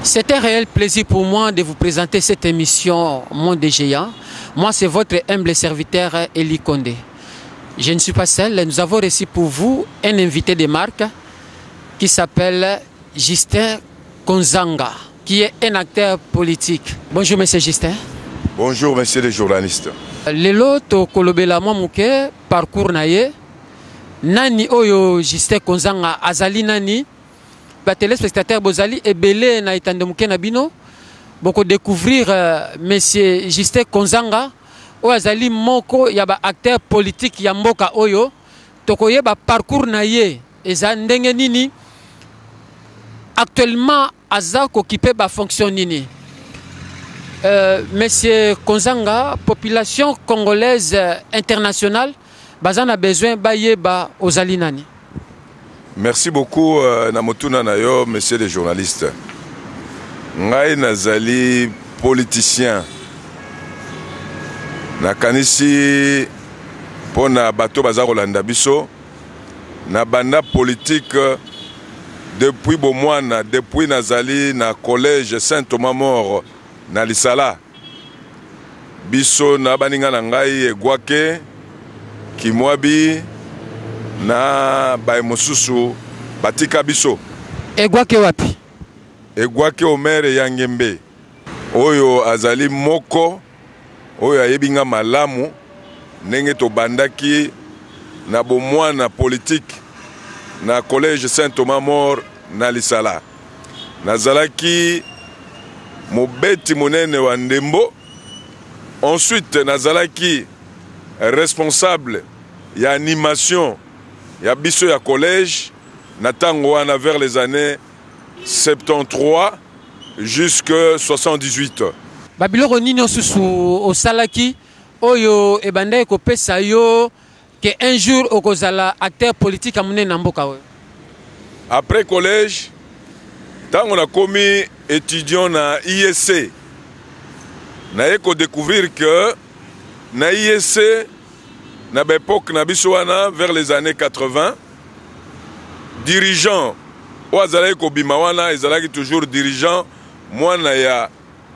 C'est un réel plaisir pour moi de vous présenter cette émission Monde des géants. Moi, c'est votre humble serviteur Eli Condé. Je ne suis pas seul. Nous avons reçu pour vous un invité de marque qui s'appelle Justin Konzanga, qui est un acteur politique. Bonjour, monsieur Justin. Bonjour, monsieur le journaliste. Lelo tokolobela mwa moke parcours na ye. Nani oyo Justin Konzanga azali nani? Ba téléspectateurs bozali ebele na etando moke na bino. Boko découvrir monsieur Justin Konzanga oyo azali moko ya ba acteur politique ya mboka oyo. Tokoyeba parcours na ye eza ndenge nini, actuellement aza kokipe ba fonction nini. Monsieur Konzanga, population congolaise internationale baza na besoin bayeba ozali nani. Merci beaucoup na motuna na yo, monsieur le journaliste. Ngai nazali politicien. Nakanisi mpona bato baza kolanda biso, na banda politique depuis bomwana, depuis nazali na collège Saint Thomas More na Lisala. Biso na baninga na ngai Egwake, Kimwabi na baye mosusu batika biso. Egwake wapi? Egwake Omer Yangembe oyo azali moko oyo ayebi nga malamu ndenge tobandaki na bomwana politique na collège Saint Thomas More na Lisala. Nazalaki mobeti monene wa ndembo. Ensuite nazalaki responsable ya animation ya biso ya collège na tango wana vers les années 73 jusque 78. Ba biloko nini osusu osalaki oyo ebandaki kopesa yo ke un jour okozala acteur politique ya monene na mboka oyo? Après collège, tango nakomi étudiant na ISC, naye ko découvrir que na ISC na ba époque na biso wana vers les années 80, dirigeant oyo azalaki kobima wana ezalaki toujours dirigeant mwana ya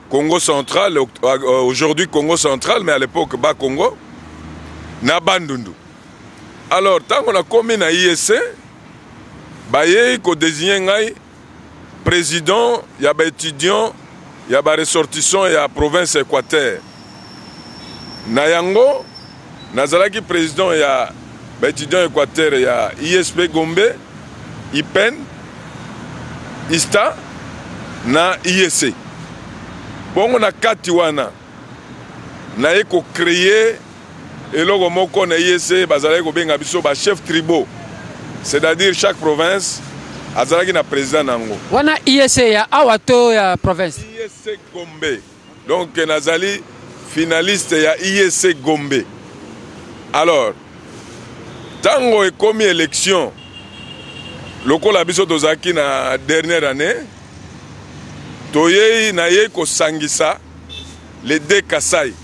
Congo central, aujourd'hui Congo central, mais à l'époque bas Congo, na Bandundu. Alors tango nakomi na ISC, bayei ko désigner ngai président ya ba étudiants ya ba ressortissants ya province Équateur. Na yango nazalaki président ya ba étudiants Équateur ya ISP Gombe, IPEN, ISTA na ISC. Bongo na kati wana naye ko créer eloko moko na ISC, bazalaki kobenga biso ba chefs tribaux, c'est-à-dire chaque province azalaki na président nango. Wana ISC ya awa to ya province? ISC Gombe. Donc nazali finaliste ya ISC Gombe. Alors tango ekomi élection, lokola biso tozalaki na dernière année, toyei nayei kosangisa les deux Kasaï,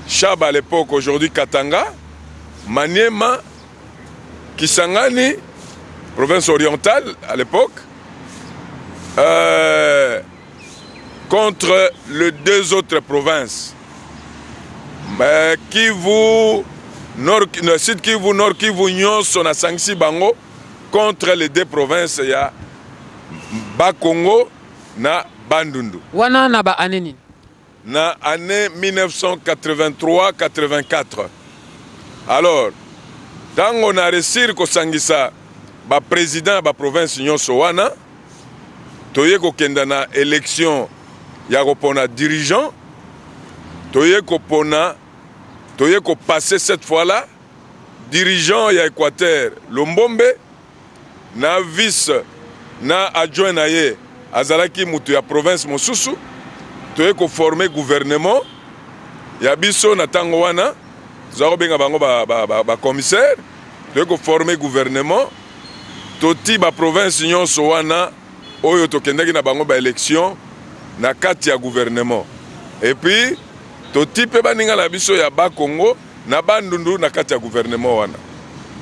Chaba à l'époque, aujourd'hui Katanga, Maniema, Kisangani, province orientale à l'époque, contre les deux autres provinces. Mais Kivu, Nord, Sud Kivu, Nord Kivu, nyonso na sangisi bango contre les deux provinces ya Bakongo na Bandundu. Wana na ba année nini? Na année 1983-84. Alors, tango na réussir kosangisa ba président ya ba province nyonso wana, toye kokenda na élection ya kopona dirigeant, toye kopona, toye kopasser cette fois-là dirigeant ya Équateur Lombombe na vice na adjoint na ye azalaki mutu ya province mosusu. Toye koformer gouvernement ya biso na tango wana, toza kobenga bango ba commissaire. Toye koformer gouvernement, toti ba province nyonso wana oyo tokendaki na bango ba élection na kati ya gouvernement. Et puis toti pe baninga na biso ya Bakongo na Bandundu na kati ya gouvernement wana.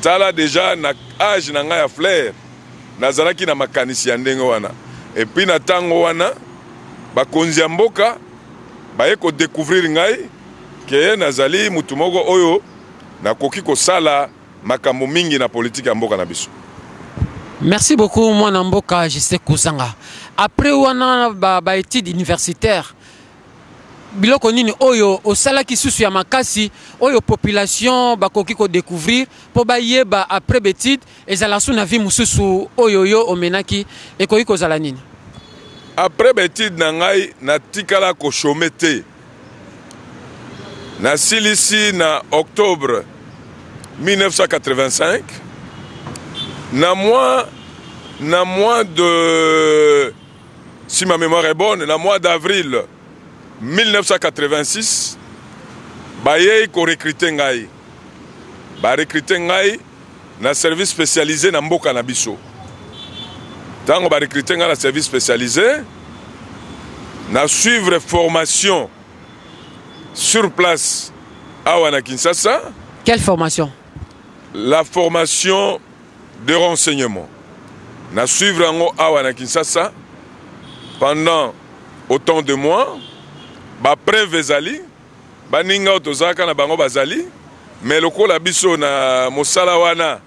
Tala déjà na âge na ngai ya flair, nazalaki na makanisi ya ndenge wana. Et puis na tango wana bakonzi ya mboka baye ko découvrir ngai ke nazali mutu moko oyo nakoki kosala makambo mingi na politique ya mboka na biso. Merci beaucoup mwana mboka Justin Kuzanga. Après wana ba, ba études universitaires biloko nini oyo osalaki susu ya makasi oyo population bakoki ko découvrir mpo bayeba après betide ezala su na vie mosusu oyo yo omenaki ekoki kozala nini? Après betide na ngai natikala koshome te. Nasilisi na octobre 1985 na mois na mois de si ma mémoire est bonne na mois d'avril 1986 bayei korecrute ngai barecrute ngai na service spécialisé na mboka na biso ntango barecrute ngai na service spécialisé na suivre formation sur place awa na Kinshasa. Quelle formation? La formation de renseignement. Na suivre yango awa na Kinshasa pendant autant de mois. Ba preuve ezali, baninga oyo tozalaka na bango bazali, mais lokola biso na mosala wana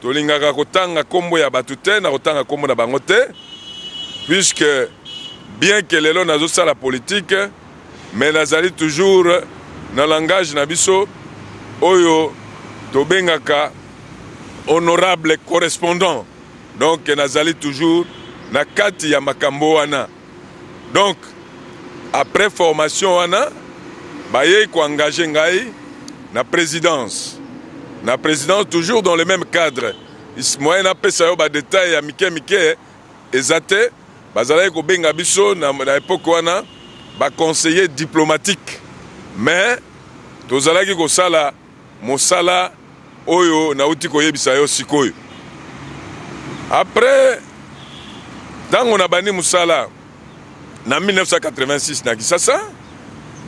tolingaka kotanga kombo ya bato te, na kotanga kombo na bango te, puisque bien que lelo nazosala politique, mais nazali toujours na langage na biso oyo tobengaka honorable correspondant. Donc nazali toujours na kati ya makambo wana. Donc après formation wana bayei koengage ngai na présidence, na présidence toujours dans le même cadre. Moyen napesa yo badetail ya mike mike eza te. Bazalaki kobenga biso na, na epoque wana baconseiller diplomatique, mais tozalaki kosala mosala oyo nauti koyebisa yo sikoyo. Après ntango nabandi mosala na 1986 na Kisasa,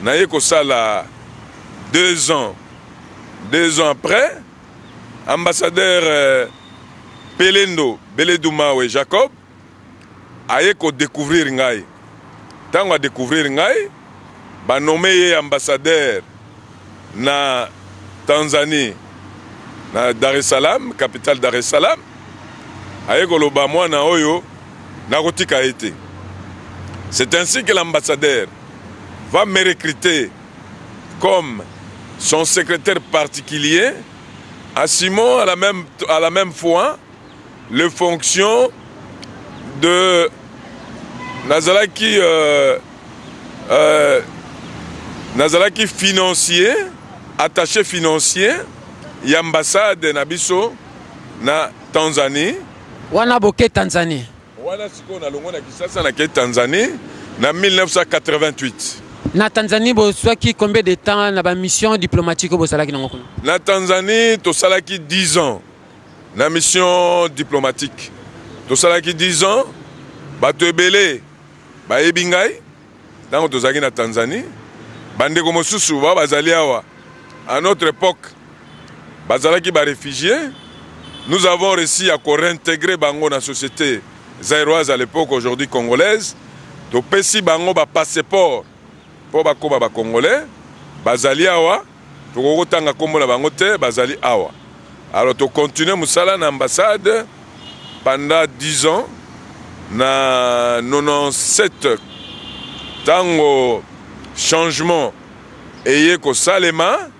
naye kosala 2 ans. 2 ans après, ambassadeur Pelendo Beledumawe Jacob aye kodécouvrir ngai. Ntango adécouvrir ngai, banome ye ambassadeur na Tanzanie, na Dar es Salaam, capitale Dar es Salaam. Aye koloba mwana oyo nakotika ye te. C'est ainsi que l'ambassadeur va me recruter comme son secrétaire particulier, assumant à la même fois les fonctions de nazalaki nazalaki financier, attaché financier ya ambassade na biso na Tanzanie. Wana boke Tanzanie? Wana sikoyo nalongwe na Kisasa, nakei Tanzanie na 1988. Na Tanzanie bozwaki combien de temps na bamission diplomatique oyo bozalaki nango kuna? Na Tanzanie tosalaki 10 ans na mission diplomatique, tosalaki 10 ans. Bato ebele bayebi ngai ntango tozalaki na Tanzanie. Bandeko mosusu bao bazali awa, à notre époque bazalaki baréfugiés. Nous avons réussi à réintégrer bango na société zaïroise à l'époque, aujourd'hui congolaise. Topesi bango bapasseport mpo bakóma bacongolais. Bazali awa, tokoki kotanga nkombo na bango te, bazali awa. Alors tocontinue mosala na ambassade pendant 10 ans. Na 97, ntango changement eye kosalema,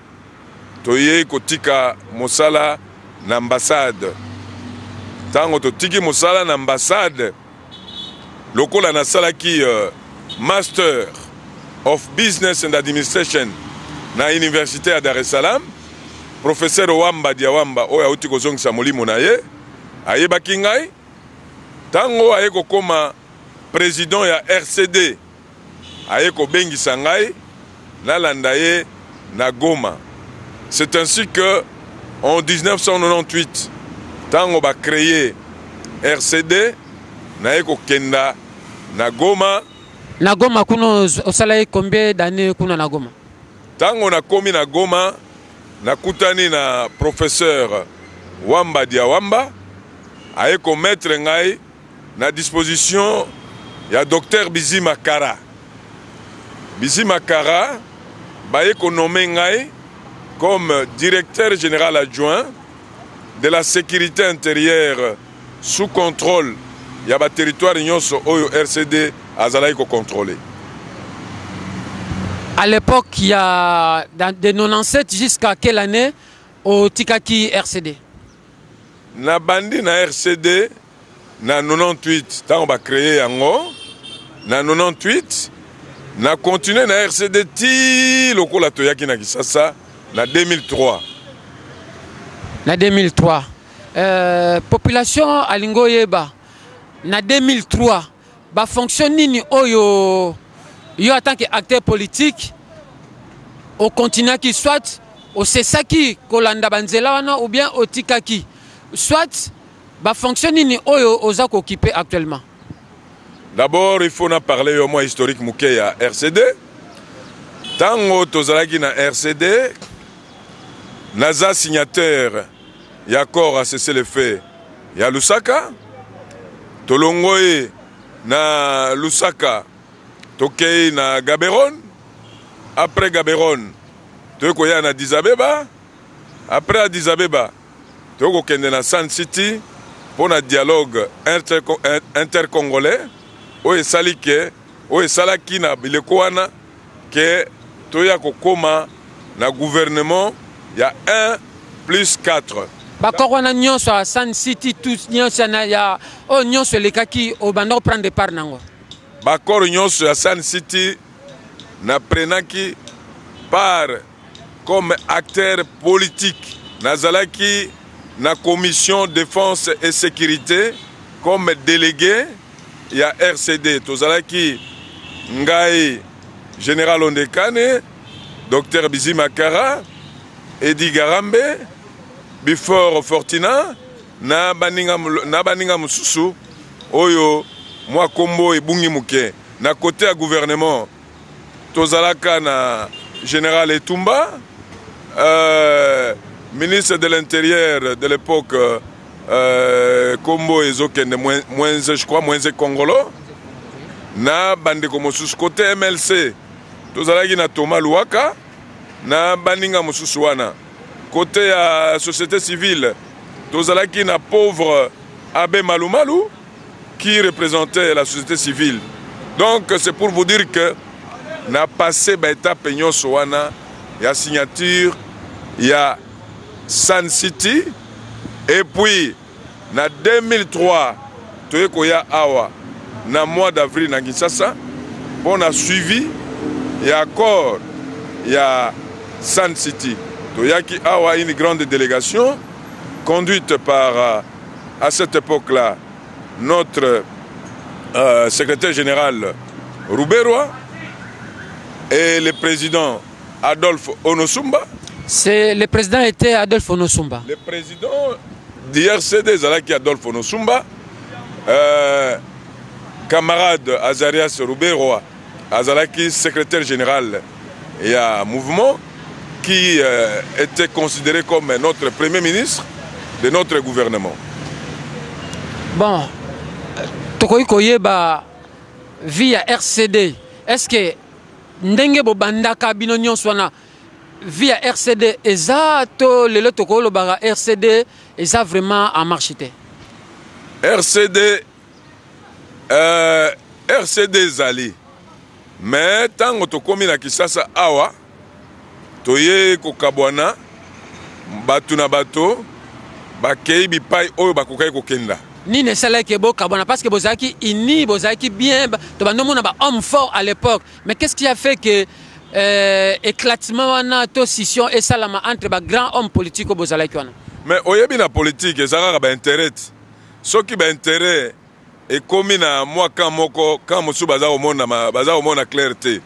toyei kotika mosala na ambassade. Ntango totiki mosala na ambassade, lokola nasalaki Master of Business and Administration na université ya Dar es Salaam, professeur Wamba Diawamba oyo auti kozongisa molimo na ye ayebaki ngai. Ntango aye kokóma président ya RCD, aye kobengisa ngai nalanda ye na Goma. C'est ainsi que en 1998, ntango bacréé RCD, naye kokenda na Goma. Na Goma kuna osalaki combien d'année kuna na Goma? Ntango nakomi na Goma, nakutani na professeur Wamba Diawamba. Aye komettre ngai na disposition ya docteur Bizima Kara. Bizima Kara baye konome ngai comme directeur général adjoint de la sécurité intérieure sous contrôle ya ba territoire nyonso oyo RCD azalaki ko contrôler. À l'époque, il y a de 97 jusqu'à quelle année otikaki RCD? Na bandi na RCD na 98 ntango ba créer yango na 98, na continuer na RCD ti lokola toyaki na Kinshasa na 2003. Na 2003, population alingi oyeba na 2003 bafonction nini oyo yo en tant que acteur politique okontinuaki, soit osesaki kolanda banzela wana ou bien otikaki, soit bafonction nini oyo oza kooccuper actuellement? D'abord, il faut na parler yo mwa historique moke ya RCD. Ntango tozalaki na RCD, naza signataire ya accord à cessez-le-feu ya Lusaka. Tolongoi na Lusaka, tokei na Gaborone. Après Gaborone, toyei koya na Addis Abeba. Après Addis Abeba, toyei kokende na Sun City mpo na dialogue intercongolais oyo esali ke oyo esalaki na bileko wana ke toya kokóma na gouvernement ya 1 plus 4. Baaccord wana nyonso ya Sun City, tout nyonso ya oyo nyonso elekaki, obanda koprendre part nango? Baaccord nyonso ya Sun City, naprenaki part comme acteur politique. Nazalaki na commission défense et sécurité comme délégué ya RCD. Tozalaki ngai, général Ondekane, docteur Bizima Kara, Edi Garambe, Bifor Fortina na baninga mosusu oyo mwa kombo ebungi moke. Na côté ya gouvernement, tozalaka na général Etumba, ministre de l'Intérieur de l'époque, kombo ezokende, Mwenze, je crois, Mwenze Kongolo, na bandeko mosusu. Côté MLC, tozalaki na Thomas Luhaka na baninga mosusu wana. Côté ya société civile, tozalaki na pauvre abbé Malumalu qui représentait la société civile. Donc c'est pour vous dire que na passé baétape nyonso wana ya signature ya Sun City. Et puis na 2003, toye koya awa na mois d'avril na Kinshasa mpo na suivi ya accord ya Sun City. Toyaki awa une grande délégation conduite par à cette époque-là notre secrétaire général Ruberwa et le président Adolphe Onosumba. C'est le président était Adolphe Onosumba. Le président d'IRCD ezalaki Adolphe Onosumba. Camarade Azarias Ruberwa azalaki secrétaire général ya mouvement qui était considéré comme notre premier ministre de notre gouvernement. Bon, tokoki koyeba vie ya RCD, est-ce que ndenge bobandaka bino nyonso wana, vie ya RCD eza to lelo tokolobaka RCD eza vraiment en marche te? RCD, RCD ezali, mais ntango tokómi na Kinshasa awa, toye kokabwana, bato na bato bakei bipai oyo bakokaki kokenda. Nini esalaki bokabwana? Parce que bozalaki uni, bozalaki bien, tobandi omona bahomme fort à l'époque, mais qu'est-ce qui a fait que éclatement wana to scission esalama entre bagrand homme politique oyo bozalaki wana? Mais oyebi, na politique eza kaka baintérêt ti. Soki baintérêt ekomi na mwa camp moko, camp mosusu baza komona clair te,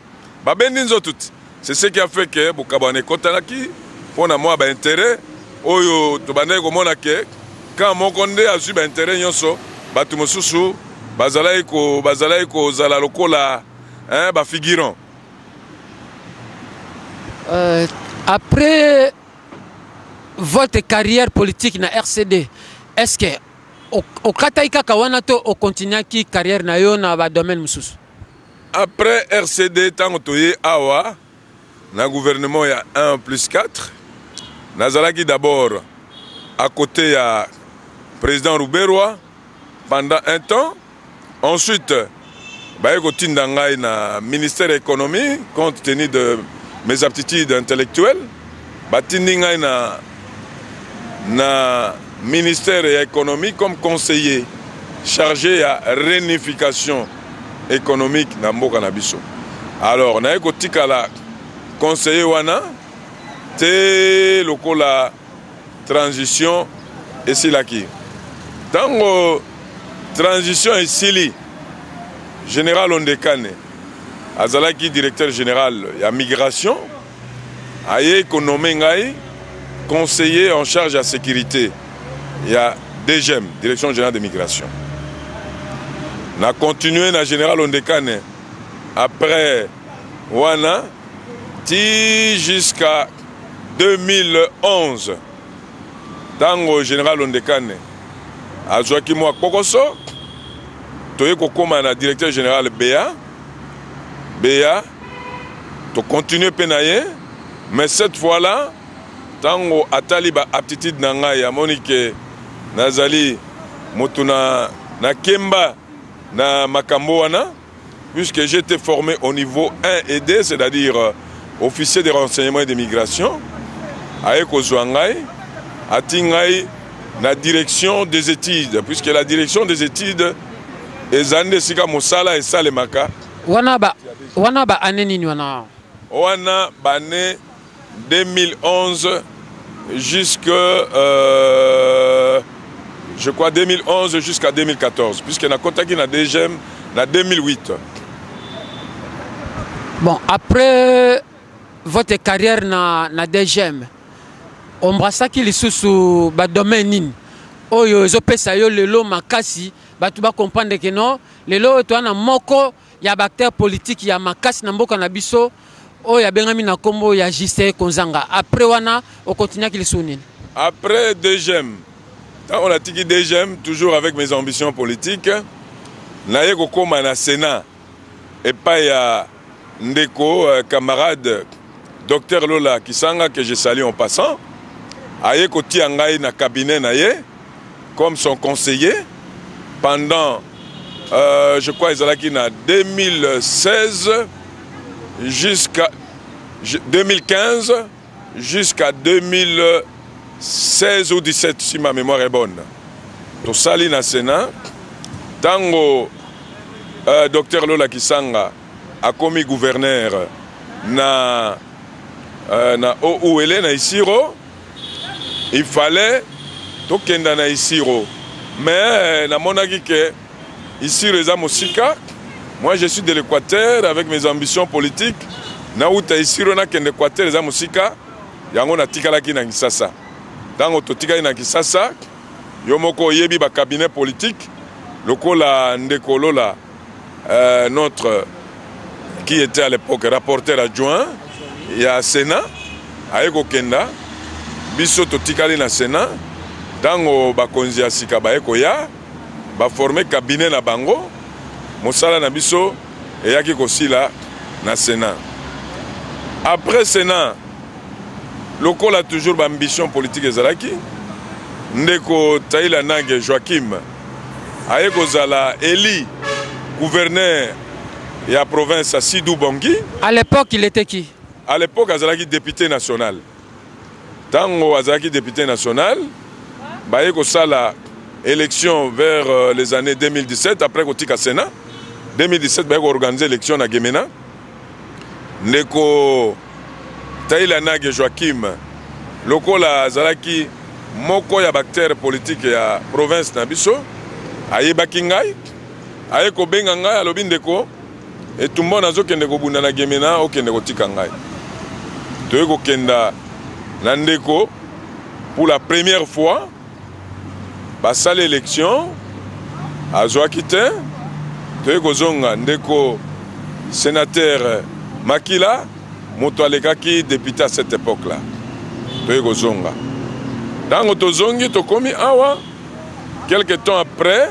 babendi nzoto ti. C'est ce qui a fait que bokabwana ekotanaki mpo na mwa baintérêt oyo tobandaki komona ke camp moko nde azwi baintérêt nyonso, bato mosusu bazalaki kozala lokola, hein, bafigurant. Après votre carrière politique na RCD, est-ce que Okataki kaka wana to okontinuaki carrière na yo na badomaine mosusu? Après RCD, ntango toye awa na gouvernement ya 1 plus 4, nazalaki d'abord à côté ya président Ruberwa pendant un temps. Ensuite, baye kotinda ngai na ministère ya économie. Compte tenu de mes aptitudes intellectuelles, batindi ngai na ministère ya économie comme conseiller chargé ya réunification économique na mboka na biso. Alors naye kotikala conseiller wana te lokola transition esilaki. Ntango transition esili, général Ondekane azalaki directeur général ya migration, aye konommer ngai conseiller en charge ya sécurité ya DGM, direction générale de migration. Na continué na général Ondekane après wana ti jusqu'à 2011, ntango général Ondekane azwaki mwa kokoso, toye kokóma na directeur général Bea. Bea, tocontinue mpe na ye, mais cette fois là, ntango atali baaptitude na ngai, amoni ke nazali moto na kemba na makambo wana, puisque j'étais formé au niveau 1 et 2, c'est-à-dire officier de renseignement et de migration. Aye kozwa ngai, ati ngai na direction des études, puisque la direction des études eza nde esika mosala esalemaka. Wana ba année nini wana? Wana baannée 2011 jusque je crois 2011 jusqu'à 2014, puisque nakotaki na DGM na 2008. Bon, après votre carrière na DGM, ombrasaki lisusu badomaine nini oyo ezopesa yo lelo makasi, bato bacomprendre ke non, lelo oyo toza na moko ya baacteur politique ya makasi na mboka na biso oyo abengami na nkombo ya Justin Konzanga? Après wana, okontinuaki lisusu nini? Après DGM, ntango natiki DGM, toujours avec mes ambitions politiques, naye kokóma na Sénat epai ya ndeko camarade docteur Lola Kisanga, que je salue en passant. Aye kotia ngai na cabinet na ye comme son conseiller pendant je crois ezalaki na 2016 jusqu'à 2015, jusqu'à 2016 ou 17, si ma mémoire est bonne. Tosali na Sénat. Ntango docteur Lola Kisanga akomi gouverneur na Haut-Uele, na Isiro, il fallait tokenda na Isiro, mais namonaki ke Isiro eza mosika. Moi, je suis de l'Équateur, avec mes ambitions politiques, nauta Isiro nakende Équateur, eza mosika. Yango natikalaki na Kisasa. Ntango totikali na Kisasa, yo moko oyebi bacabinet politique, lokola ndeko Lola, notre qui était à l'époque rapporteur adjoint ya Sénat, aye kokenda, biso totikali na Sénat. Ntango bakonzi ya sika baye koya, baforme cabinet na bango, mosala na biso eyaki kosila na Sénat. Après Sénat, lokola toujours baambition politique ezalaki, ndeko Taila Nage Joaquim aye kozala élu gouverneur ya province ya Sud-Ubangi. À l'époque, il était qui? À l'époque, azalaki député national. Ntango azalaki député national, baye kosala élection vers les années 2017. Après kotika Sénat 2017, baye koorganiser élection na Gemena. Ndeko Taila Nage Joaquim, lokola azalaki moko ya baacteur politique ya province na biso, ayebaki ngai, aye kobenga ngai, alobi: "Ndeko, etumba nazokende kobunda na Gemena, okende kotika ngai." Toye kokenda na ndeko pour la première fois. Basali élection, azwaki te. Toye kozonga, ndeko sénateur Makila moto alekaki député à cette époque là. Toye kozonga, ntango tozongi, tokomi awa, Quelque temps après,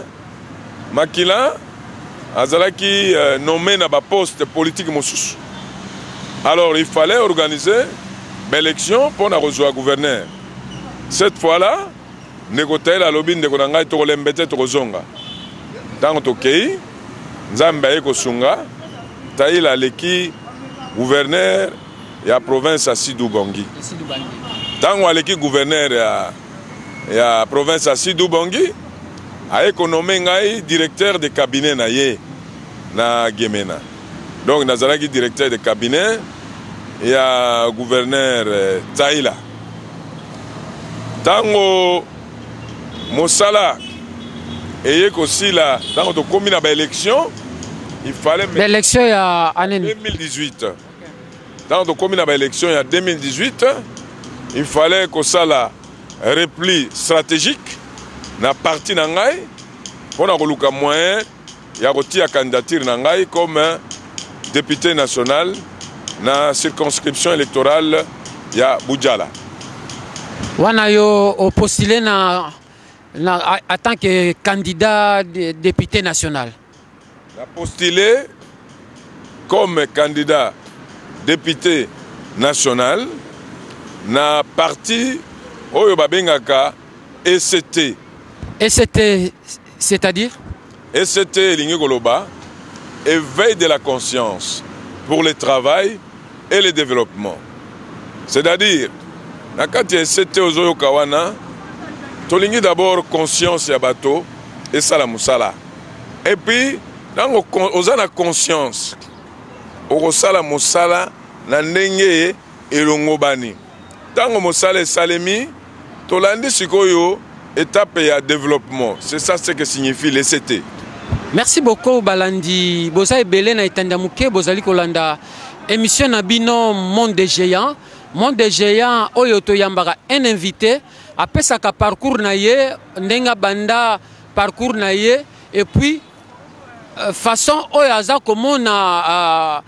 Makila azalaki nommé na ba poste politique mosusu. Alors il fallait organiser baélection mpo na kozwa gouverneur. Cette fois-là, ndeko Taila alobi: ndeko na ngai, tokolembe te, tokozonga. Ntango tokei, Nzambe aye kosunga, Taila aleki gouverneur ya province ya Sud-Ubangi. Ntango aleki gouverneur ya province ya Sud-Ubangi, aye konommer ngai directeur de cabinet na ye na Gemena. Donc nazalaki directeur de cabinet ya gouverneur Taila. Ntango mosala eye kosila, ntango tokómi na baélection, il fallait Baélection ya année? 2018. Ntango tokómi na baélection ya 2018, il fallait kosala repli stratégique na parti na ngai mpo na koluka moyen ya kotia candidature na ngai comme député national na circonscription électorale ya Budjala. Wana yo opostule na en tant que candidat de, député national? Na postulé comme candidat député national na parti oyo babengaka ECT. ECT, c'est-à-dire? ECT elingi koloba Éveil de la conscience pour le travail et le développement. C'est-à-dire, na kati ya ECT ozoyoka wana, tolingi d'abord conscience ya bato esala mosala. Et puis ntango oza na conscience, okosala mosala na ndenge elongobani. Ntango mosala esalemi, tolandi sikoyo étape ya développement. C'est ça ce que signifie l'ECT. Merci beaucoup. Balandi, boza ebele na etanda moke, bozali kolanda émission na bino Monde des géants. Monde des géants oyo toyambaka un invité, apesaka parcours na ye, ndenge abanda parcours na ye, et puis façon oyo aza komona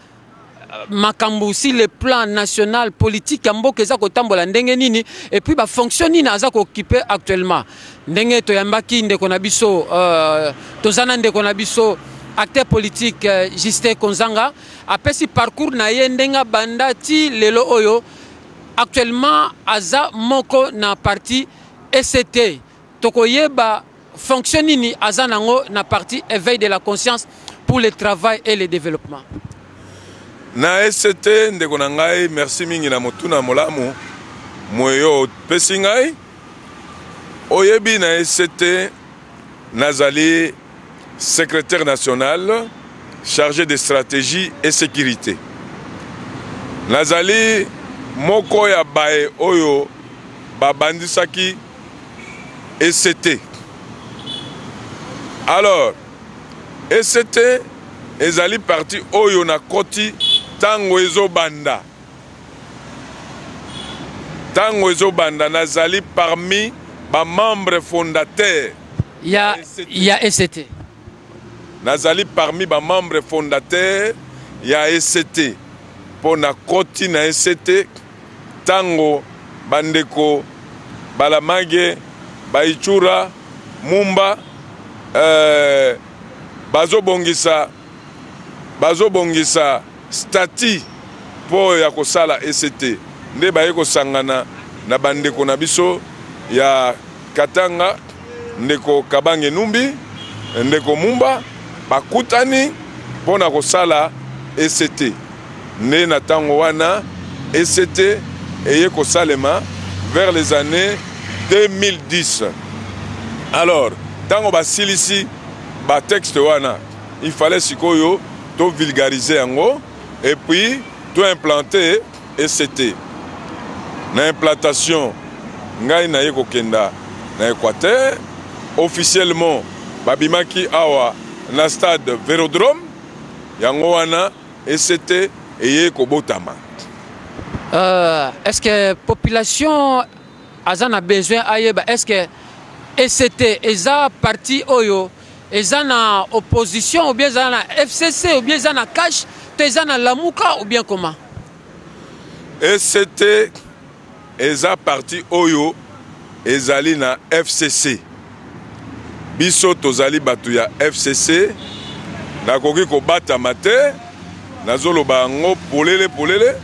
makambo sur le plan national, politique ya mboka eza kotambola ndenge nini, et puis bafonction nini aza kooccuper actuellement. Ndenge toyambaki ndeko na biso, toza na ndeko na biso acteur politique Justin Konzanga, apesi parcours na ye, ndenge abanda ti lelo oyo. Actuellement aza moko na parti ECT. Tokoyeba fonction nini aza nango na parti Éveil de la conscience pour le travail et le développement. Na ECT, ndeko na ngai, merci mingi na motuna molamu moyo opesi ngai. Oyebi, na ECT nazali secrétaire national chargé de stratégie et sécurité. Nazali moko ya baye oyo babandisaki ECT. Alors ECT ezali parti oyo nakoti ntango ezobanda. Ntango ezobanda, nazali parmi bamembre fondateur. Ya ECT. Nazali parmi bamembre fondateur ya ECT, mpo nakoti na ECT ntango bandeko Balamage, Baichura, Mumba bazobongisa statut mpo ya kosala ECT. Nde baye kosangana na bandeko na biso ya Katanga, ndeko Kabange Numbi, ndeko Mumba, bakutani mpo na kosala ECT. Nde na ntango wana ECT eye kosalema vers les années 2010. Alors ntango basilisi batexte wana, il fallait sikoyo tovulgariser yango et puis toimplanter ECT. Na implantation, ngai naye kokenda na Équateur. Officiellement babimaki awa na stade Vélodrome. Yango wana ECT eye kobotama. Est ce que population aza na besoin ayeba, est ce que ECT eza parti oyo eza na opposition, ou bien eza na FCC, ou bien eza na CACH, to eza na Lamuka, ou bien comment? ECT eza parti oyo ezali na FCC. Biso tozali bato ya FCC, nakoki kobatama te, nazoloba yango polele polele,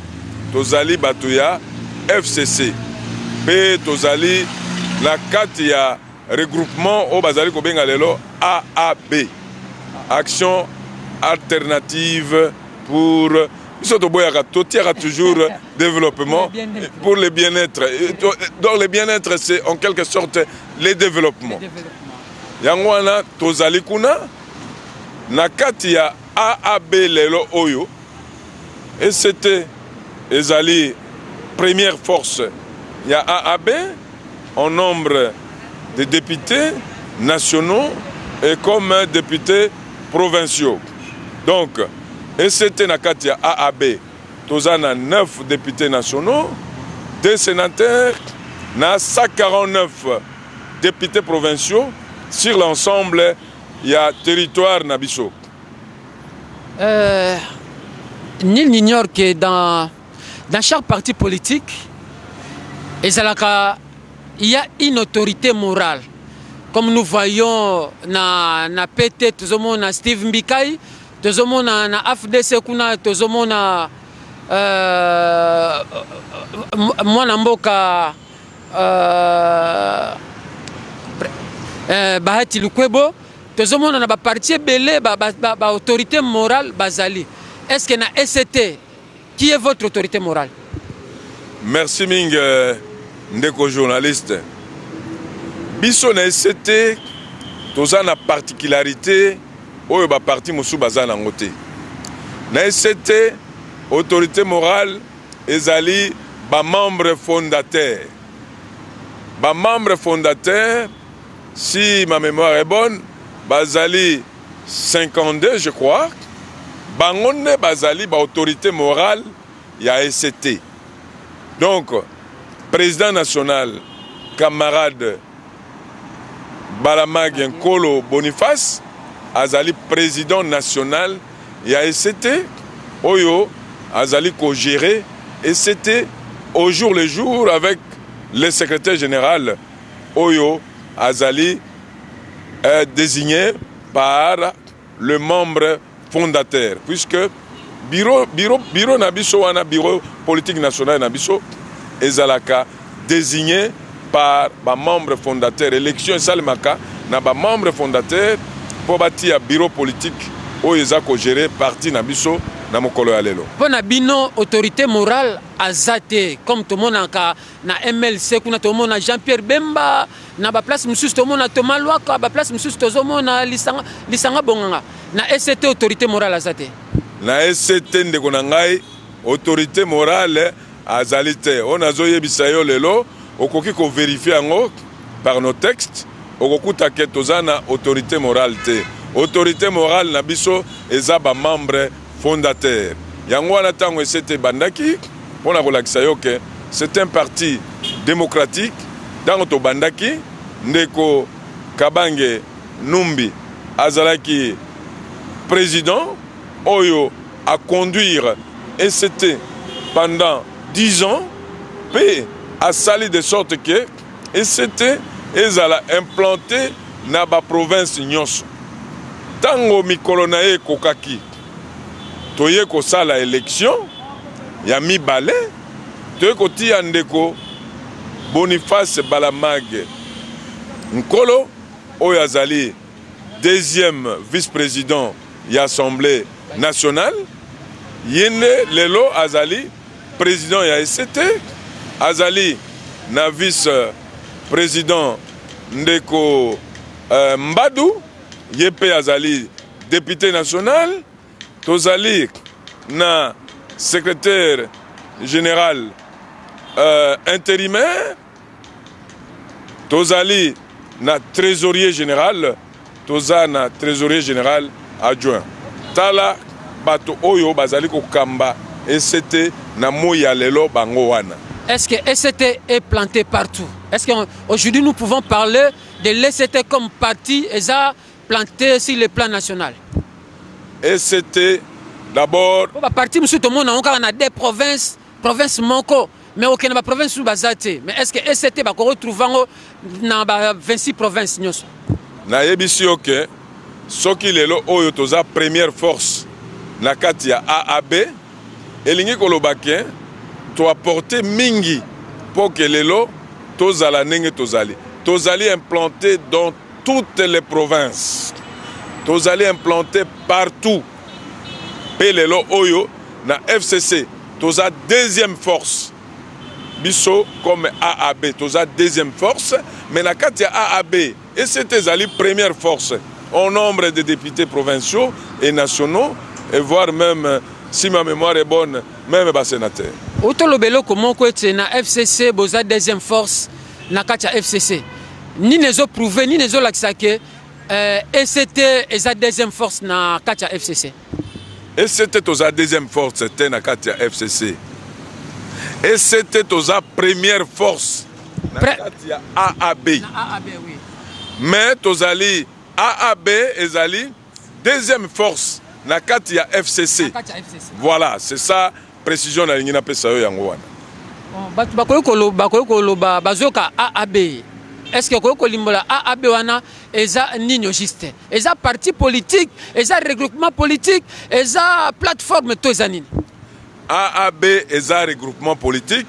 tozali bato ya FCC mpe tozali na kati ya regroupement oyo bazali kobenga lelo AAB, Action Alternative pour biso toboyaka, totiaka toujours développement pour le bien-être. Donc le bien-être, c'est en quelque sorte le développement. Yango wana tozali kuna na kati ya AAB. Lelo oyo ECT ezali première force ya AAB en nombre de députés nationaux et comme députés provinciaux. Donc ECT na kati ya AAB, toza na 9 députés nationaux, 2 sénateurs na 149 députés provinciaux sur l'ensemble ya territoire na biso. Nul n'ignore que dans chaque parti politique, ezalaka, il y a une autorité morale. Comme nous voyons na PT, tozomona Steve Mbikai, tozomona na AFDC kuna, tozomona mwana mboka Bahati Lukwebo, tozomona na baparti ebele baautorité ba morale bazali. Est ce que na ECT, qui est votre autorité morale? Merci mingi, ndeko journaliste. Biso na ECT, toza na particularité oyo baparti mosusu baza nango te. Na ECT, autorité morale ezali bamembre fondateur. Bamembre fondateur, si ma mémoire est bonne, bazali 52, je crois. Bango nde bazali baautorité morale ya ECT. Donc président national, camarade Balamage Nkolo Boniface, azali président national ya ECT oyo azali kogérer ECT au jour le jour avec le secrétaire général oyo azali désigné par le membre fondateur, puisque bureau na biso wana, bureau politique national na biso, ezalaka désigné par bamembre fondateur. Élection esalemaka na bamembre fondateur mpo batia bureau politique oyo eza kogérer parti na biso na mokolo ya lelo. Mpo na bino, autorité morale aza te, comme tomonaka na MLC kuna, tomona Jean Pierre Bemba, na baplace mosusu tomona Thomas Lwaka, baplace mosusu tozomona Lisanga, Lisanga Bonganga. Na ECT, autorité morale aza te? Na ECT, ndeko na ngai, autorité morale azali te. Oyo nazoyebisa yo lelo, okoki kovérifier yango par nos textes, okokuta ke toza na autorité morale te. Autorité morale na biso eza bamembre fondateur. Yango wana, ntango ECT ebandaki, mpona kolakisa yo ke c'est un parti démocratique, ntango tobandaki, ndeko Kabange Numbi azalaki président oyo aconduire ECT pendant 10 ans mpe asali de sorte ke ECT ezala implanté na baprovince nyonso. Ntango mikolo na ye ekokaki, toye kosala élection ya mibale, toye kotia ndeko Boniface Balamage Nkolo oyo azali deuxième vice-président ya Assemblée nationale. Ye nde lelo azali président ya ECT. Azali na vice président ndeko Mbadu, ye mpe azali député national. Tozali na secrétaire général intérimaire, tozali na trésorier général, toza na trésorier général adjoint. Tala bato oyo bazali kokamba ECT na moi ya lelo, bango wana. Est-ce que ECT est planté partout? Est-ce qu'aujourd'hui nous pouvons parler de l'ECT comme parti eza planté sur le plan national? ECT d'abord. Po baparti mosusu tomona yango kaka na deux provinces, province moko, mais okende baprovince mosusu baza te. Mais est ce que ECT bakoretrouve yango na ba 26 province nyonso? Nayebisi yo ke soki lelo oyo toza première force na kati ya AAB, elingi koloba ke to apporter mingi mpo ke lelo tozala ndenge tozali. Tozali implanté dans toutes les provinces, tozali implanté partout mpe lelo oyo na FCC toza deuxième force. Biso comme AAB toza deuxième force, mais na kati ya AAB ECT ezali première force en nombre de députés provinciaux et nationaux, et voire même, si ma mémoire est bonne, même ba sénateurs. Otoloba eloko moko ete na FCC boza deuxième force na kati ya FCC. Nini ezoprouve, nini ezolakisa ke ECT eza deuxième force na kati ya FCC? ECT toza deuxième force te na kati ya FCC. ECT toza première force na kati ya AAB. Na AAB, oui. Mais tozali AAB ezali deuxième force na kati ya FCC. Na kati ya FCC. Voilà, c'est ça précision nalingi napesa yo yango wana. Bon, bato bakoki koloba, bakoki koloba bazoka AAB. Est-ce que okoki kolimbola AAB wana eza nini au juste? Eza parti politique, eza regroupement politique, eza plateforme to eza nini? AAB eza regroupement politique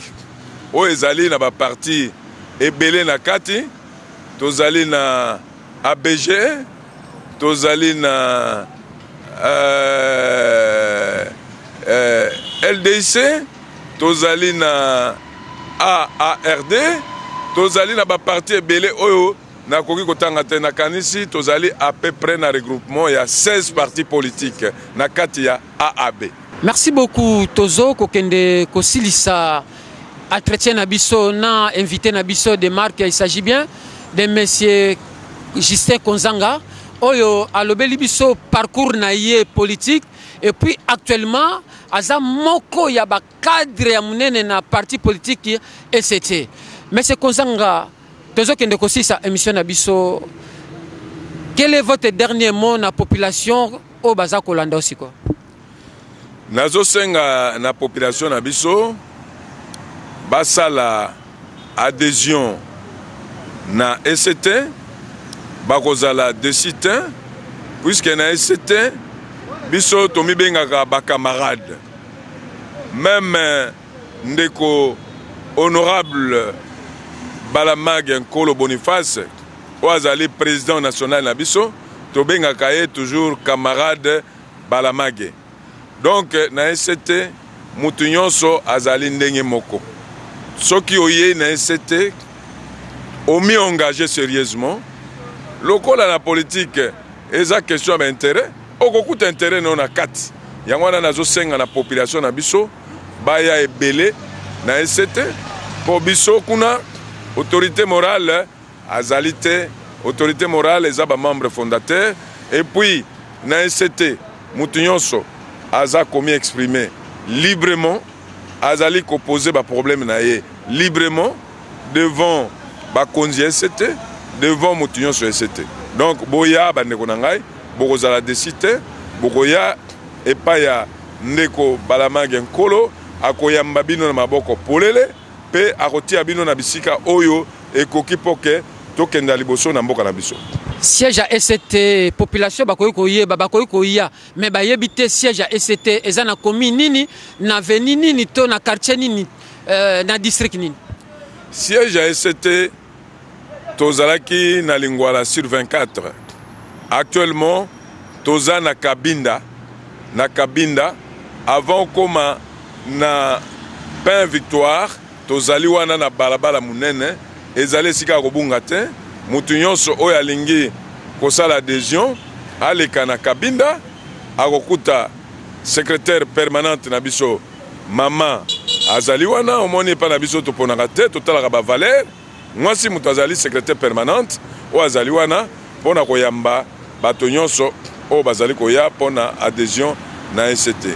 oyo ezali na ba parti ebele na kati. Tozali na ABG, tozali na LDIC, tozali na AARD, tozali na ba parti ebele oyo nakoki kotanga te. Nakanisi tozali à peu près na regroupement ya 16 partis politiques na kati ya AAB. Merci beaucoup. Tozo kokende kosilisa entretien na biso na invité na biso de marque. Il s'agit bien de monsieur Justin Konzanga oyo alobeli biso parcours na ye politique et puis actuellement aza moko ya ba cadre ya munene na parti politique ECT. Monsieur Konzanga, tozokende kosilisa émission na biso. Quel est votre dernier mot na population oyo baza kolanda osiko? Nazosenga na population na biso basala adhésion na ECT, bakozala déçu te, puisque na ECT biso tomibengaka ba camarades. Même ndeko honorable Balamag Nkolo Boniface oyo azali président national na biso, tobengaka ye toujours camarade Balamage. Donc na ECT mutu nyonso azali ndenge moko. Soki oyei na ECT omi engagé sérieusement, lokola na politique eza question ya ba intérêt, okokuta intérêt na yo na kati. Yango wana nazosenga na population na biso baya ebele na ECT, po biso kuna autorité morale azali te. Autorité morale eza ba membre fondateur. Et puis na ECT mutu nyonso aza komi exprimer librement, azali koposer ba problème na ye librement devant bakonzi ya ECT, devant mutu nyonso ya ECT. Donc boya bandeko na ngai, bokozala déçu te, bokoya epai ya ndeko Balamage Nkolo, akoyamba bino na maboko polele mpe akotia bino na bisika oyo ekoki mpo ke tokenda liboso na mboka na biso. Siège ya ECT, population bakoki koyeba, bakoki koya, mais bayebi te siège ya ECT eza na commune nini, na avenue nini to na quartier nini, na district nini? Siège ya ECT tozalaki na Lingwala sur 24. Actuellement toza na Kabinda, na Kabinda avant koma na Pain Victoire, tozali wana na balabala munene, ezali esika ya kobunga te. Mutu nyonso oyo alingi kosala adhésion aleka na Kabinda, akokuta secrétaire permanente na biso mama azali wana. Omoni epa na biso toponaka te, totalaka ba valeur. Mwasi moto azali secrétaire permanente oyo azali wana mpona koyamba bato nyonso oyo bazali koya mpona adhésion na ECT.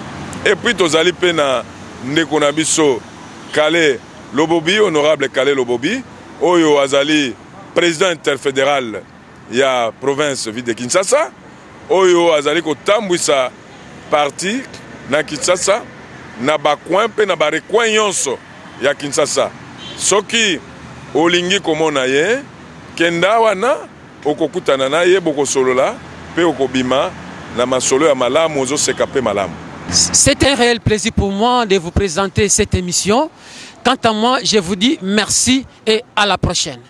Et puis tozali mpe na ndeko na biso Kale Lobobi, honorable Kale Lobobi, oyo azali président interfédéral ya province ville de Kinshasa, oyo azali kotambwisa parti na Kinshasa na ba coin mpe na ba recoin nyonso ya Kinshasa. Soki olingi komona ye, kenda wana. Okokutana na ye, bokosolola mpe okobima na masolo ya malamu, ozoseka mpe malamu. C'est un réel plaisir pour moi de vous présenter cette émission. Quant à moi, je vous dis merci et à la prochaine.